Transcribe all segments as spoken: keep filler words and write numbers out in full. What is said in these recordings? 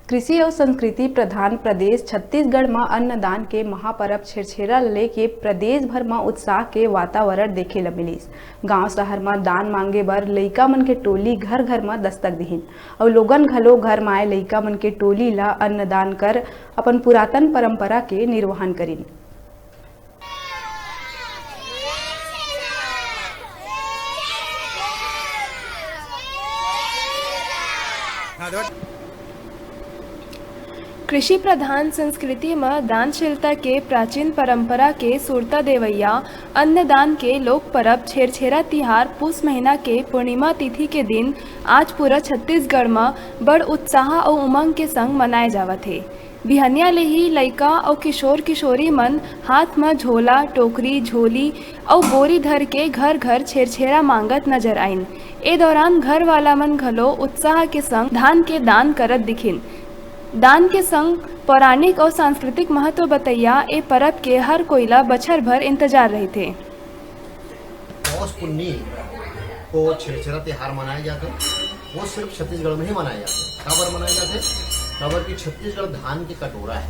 कृषि अउ संस्कृति प्रधान प्रदेश छत्तीसगढ़ म अन्नदान के महापरब छेरछेरा ल लेके प्रदेश भर म उत्साह के वातावरण देखे ल मिलिस। गांव शहर म दान मांगे बर लइका मन के टोली घर-घर म दस्तक दिहिन अउ लोगन घलो घर म आए लइका मन के टोली ल अन्नदान कर अपन पुरातन परंपरा के निर्वहन करिन। कृषि प्रधान संस्कृति म दानशीलता के प्राचीन परंपरा के सुरता देवइया अन्नदान के लोक परब छेरछेरा तिहार पुस महीना के पूर्णिमा तिथि के दिन आज पूरा छत्तीसगढ़ म बड़ उत्साह अउ उमंग के संग मनाए जावत हे। बिहनिया ले ही लइका अउ किशोर किशोरी मन हाथ म झोला, टोकरी, झोली अउ बोरी धर के घर-घर छेरछेरा मांगत नजर आइन। ए दौरान घर वाला मन घलो उत्साह के संग धान के दान करत दिखिन। दान के संग पौराणिक अउ सांस्कृतिक महत्व बतइया ए परब के हर कोई ल बछर भर इंतजार रहिथे। पौष पुन्नी को छेरछेरा तिहार मनाया जाता है। वो सिर्फ छत्तीसगढ़ में ही मनाया जाता है। काबर मनाया जाता है? काबर कि छत्तीसगढ़ धान के कटोरा है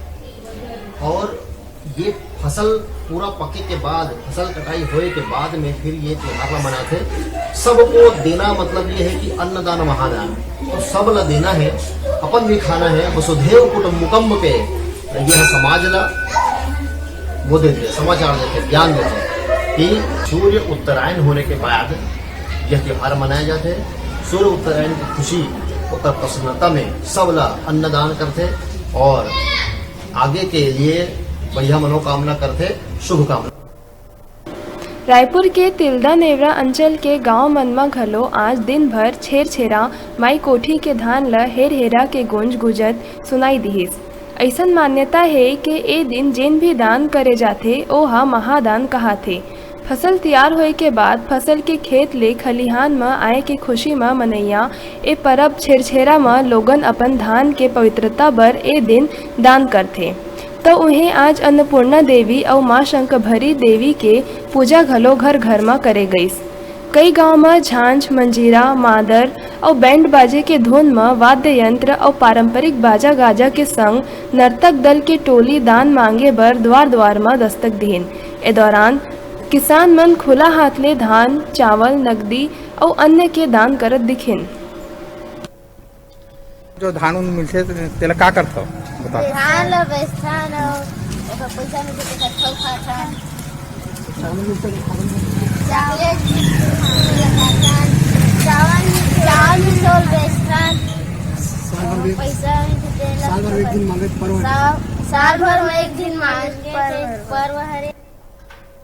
और ये फसल पूरा पके के बाद, फसल कटाई होए के बाद में फिर ये त्योहार ला मनाते। सबको देना मतलब ये है कि अन्नदान महादान, तो सब ला देना है, अपन भी खाना है। वसुधैव कुटुंबकम के यह समाज ला वो देते, समाचार देते, ज्ञान देते कि सूर्य उत्तरायण होने के बाद यह त्योहार मनाए जाते। सूर्य उत्तरायण की खुशी, ओकर प्रसन्नता में सब ला अन्नदान करते और आगे के लिए बढ़िया मनोकामना करते, शुभकामना। रायपुर के तिल्दा नेवरा अंचल के गांव मन म घलो आज दिन भर छेरछेरा माई कोठी के धान ल हेर हेरा के गूंज गुजत सुनाई दिहिस। अइसन मान्यता हे के ए दिन जेन भी दान करे जाथे, ओ ह महादान कहाथे। फसल तियार होए के बाद फसल के खेत ले खलिहान म आए के खुशी म मनइया ए परब छेरछेरा म लोगन अपन धान के पवित्रता बर ए दिन दान करथे। त उहें आज अन्नपूर्णा देवी अउ मां शंखभरी देवी के पूजा घलो घर-घर म करे गइस। कई गांव म झांझ, मंजीरा, मादर अउ बैंड बाजे के धुन म वाद्य यंत्र अउ पारंपरिक बाजा गाजा के संग नर्तक दल के टोली दान मांगे बर द्वार-द्वार म दस्तक दिहिन। ए दौरान किसान मन खुला हाथ ले धान, चावल, नकदी अउ अन्न के दान करत दिखिन। जो धान उन मिलथे, तेला का करथव? बता। धान ल बेचथन अउ ओकर पइसा मिलथे, तेकर थोक खाथन। चॉकलेट मिलथे, खाथन। चावल मिलथे, चावल मिलथे, ओला बेचथन। साल भर में पइसा मिलथे, तेला साल भर में एक दिन मांगे पर्व हरे। साल, साल भर में एक दिन मांगे पर्व हरे।